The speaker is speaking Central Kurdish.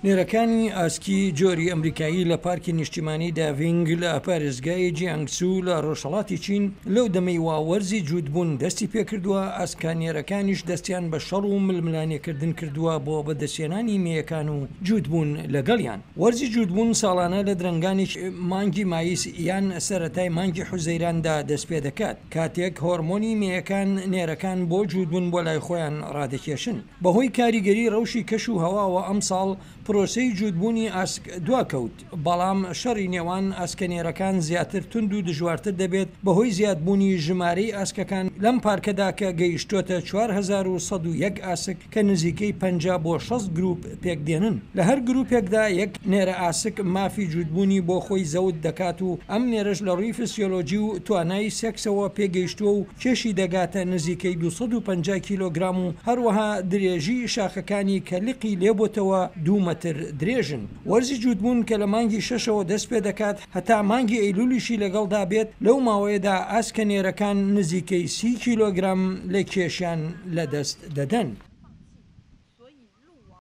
نێرەکانی ئاسکی جۆری ئەمریکایی لە پارکی نیشتیمانی داڤینگ لە پارێزگای جیانگسو لە ڕۆژهەڵاتی چین، لەو دەمەی وا وەرزی جووتبوون دەستی پێکردووە، ئاسکە نێرەکانیش دەستیان بە شەڕ و ململانێکردن کردووە بۆ بەدەستهێنانی مێیەکان و جووتبوون لەگەڵیان. وەرزی جووتبوون ساڵانە لە درەنگانی مانگی مایس یان سەرەتای مانگی حوزەیراندا دەستپێدەکات، کاتێک هۆرمۆنی مێیەکان نێرەکان بۆ جووتبوون بۆ لای خۆیان ڕادەکێشن. بەهۆی کاریگەری ڕەوشی کەش و هەواوە ئەمساڵ پرۆسەی جووتبوونی ئاسک دواکەوت، بەڵام شەڕی نێوان ئاسکە نێرەکان زیاتر توند و دژوارتر دەبێت بەهۆی زیادبوونی ژمارەی ئاسکەکان لەم پارکەدا کە گەیشتۆتە 4101 ئاسک کە نزیکەی 50 بۆ 60 گروپ پێکدێنن. لە هەر گروپێکدا یەک نێرە ئاسک مافی جووتبوونی بۆ خۆی زەوت دەکات و ئەم نێرەش لە ڕووی فسیۆلۆجی و توانای سێکسەوە پێگەیشتووە و کێشی دەگاتە نزیکەی 250 کیلۆگرام و هەروەها درێژی شاخەکانی کە لقی لێبۆتەوە دوو مەتر درێژن. وەرزی جووتبوون کە لە مانگی شەشەوە دەست پێدەکات هەتا مانگی ئەیلولیشی لەگەڵدا بێت، لەو ماوەیەدا ئاسکە نێرەکان نزیکەی 30 کیلۆگرام لە کێشیان لەدەست دەدەن.